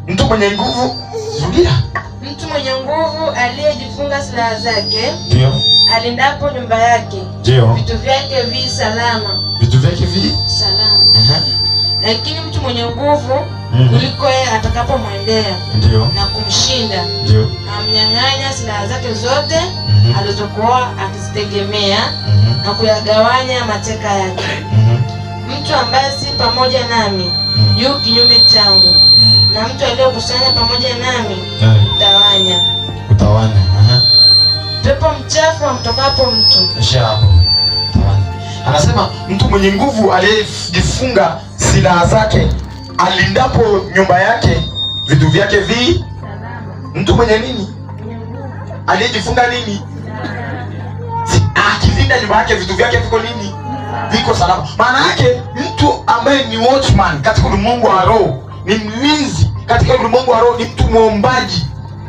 Mtu mwenye nguvu, rudia. Mtu mwenye nguvu aliyejifunga silaha zake, Ndio. Alindapo nyumba yake, Ndio. Vitu vyake vi salama. Vitu vyake vi Salama. Lakini mtu mwenye nguvu kuliko yeye atakapomwendea na kumshinda, amnyang'anya silaha zake zote alizokuwa akizitegemea na kuyagawanya mateka yake. Mtu ambaye si pamoja nami yu kinyume changu, na mtu aliyekusanya pamoja nami hutawanya. Utawanya. Pepo mchafu amtokapo mtu Ishia hapo. Tawanya. Anasema mtu mwenye nguvu aliyejifunga silaha zake, alindapo nyumba yake, vitu vyake vi mtu mwenye nini? Aliyejifunga nini? Akilinda nyumba yake, vitu vyake viko nini? Viko salama. Maana yake mtu ambaye ni watchman katika ulimwengu wa roho, ni mlinzi katika ulimwengu wa roho, ni mtu mwombaji,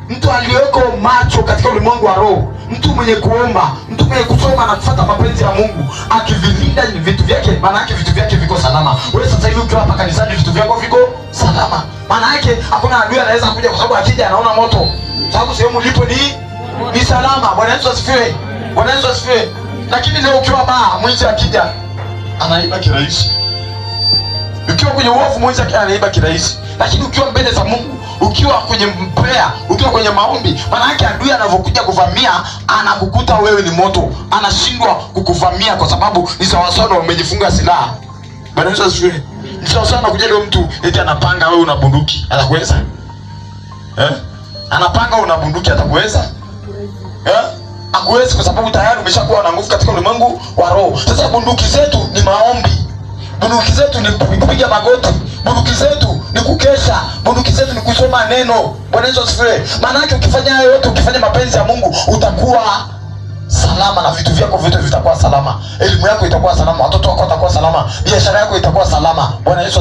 mtu aliyeko macho katika ulimwengu wa roho, mtu mwenye kuomba, mtu mwenye kusoma na kufuata mapenzi ya Mungu, akivilinda vitu vyake, maana yake vitu vyake viko salama. Wewe sasa hivi ukiwa hapa kanisani, vitu vyako viko salama. Maana yake hakuna adui anaweza kuja, kwa sababu akija anaona moto, sababu sehemu ulipo ni salama. Bwana Yesu asifiwe. Bwana Yesu asifiwe. Lakini leo ukiwa baa, mwizi akija anaiba kirahisi. Ukiwa kwenye uovu, mwizi akija anaiba kirahisi. Lakini ukiwa mbele za Mungu, ukiwa kwenye prayer, ukiwa kwenye maombi, maana yake adui anavyokuja kuvamia, anakukuta wewe ni moto, anashindwa kukuvamia kwa sababu ni sawasawa na umejifunga silaha. Bwana Yesu asifiwe. Ni sawasawa na kuja leo mtu eti anapanga, wewe una bunduki, atakuweza? Eh? Anapanga, una bunduki, atakuweza? Eh? Hakuwezi, kwa sababu tayari umeshakuwa na nguvu katika ulimwengu wa roho. Sasa bunduki zetu ni maombi. Bunduki zetu ni kupiga magoti. Bunduki zetu ni kukesha. Bunduki zetu ni kusoma neno. Bwana Yesu asifiwe. Maana yake ukifanya hayo yote, ukifanya mapenzi ya Mungu, utakuwa salama na vitu vyako vyote vitakuwa salama. Elimu yako itakuwa salama, watoto wako watakuwa salama, biashara yako itakuwa salama. Bwana Yesu.